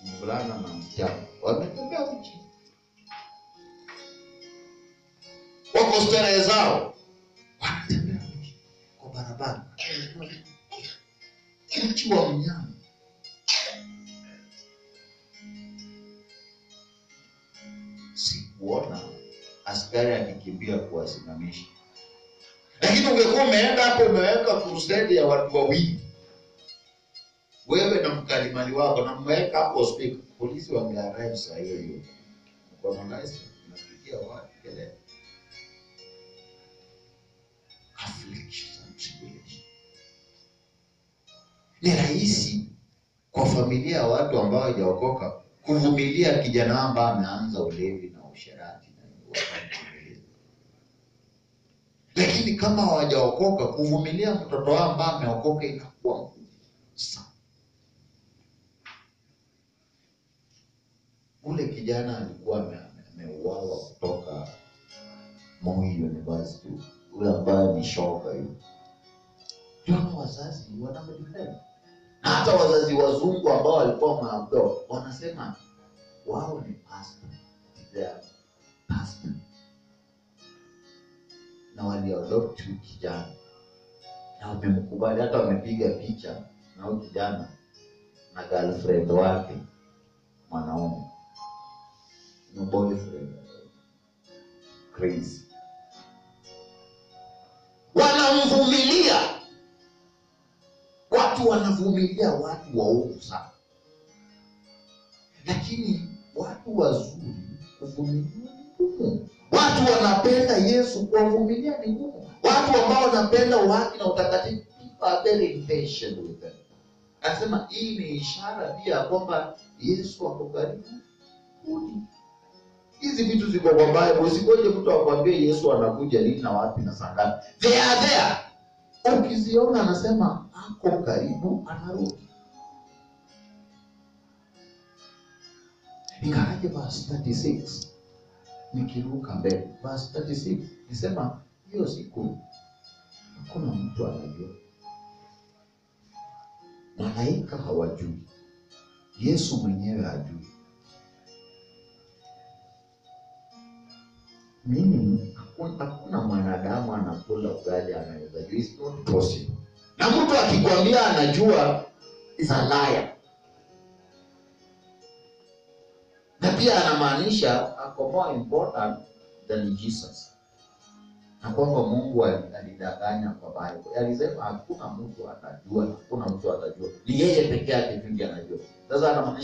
Mvulana na msichana wametembea uchi, wako starehe zao, wanatembea uchi kwa barabara, uchi wa mnyama. Sikuona askari akikimbia kuwasimamisha, lakini ungekuwa umeenda hapo umeweka crusade ya watu wawili, wewe na mkalimani wako, na mmeweka hapo speaker, polisi wangearrive saa hiyo hiyo. Mkono nice, unapigia watu kelele. Afflictions and tribulation. Ni rahisi kwa familia ya watu ambao hawajaokoka kuvumilia kijana ambaye ameanza ulevi na usherati na wakamvumilia. Lakini kama hawajaokoka, kuvumilia mtoto wao ambaye ameokoka inakuwa ngumu sana. Ule kijana alikuwa ameuawa kutoka Moi University, ule ambaye ni shoga yule. Tunaona wazazi wanamdefend. Hata wazazi wazungu ambao walikuwa maabdo wanasema wao ni pastor, they are pastor, na waliadopt huyu kijana na wamemkubali, hata wamepiga picha na huyu kijana na girlfriend wake mwanaume, no boyfriend, crazy. Wanamvumilia. Watu wanavumilia watu waovu sana, lakini watu wazuri kuvumilia ni ngumu. Watu wanapenda Yesu, kuwavumilia ni ngumu. Watu ambao wanapenda uhaki na utakatifu, people are very impatient with them. Anasema hii ni ishara pia kwamba Yesu ako karibu kurudi. Hizi vitu ziko kwa Bible. Usingoje mtu akwambie Yesu anakuja lini na wapi na saa ngapi. They are there. Ukiziona anasema ako karibu, anarudi. Ingawaje verse 36, nikiruka mbele, verse 36 nisema hiyo siku hakuna mtu anajua, malaika hawajui, Yesu mwenyewe hajui. Mimi hakuna mwanadamu anakula ugali anaweza jua. It's not possible. Na mtu akikwambia anajua is a liar. Na pia anamaanisha ako more important than Jesus. Na kwamba Mungu alidanganya kwa Bible. Alisema hakuna mtu atajua, hakuna mtu atajua. Ni yeye peke yake tu ndiye anajua. Sasa anamaanisha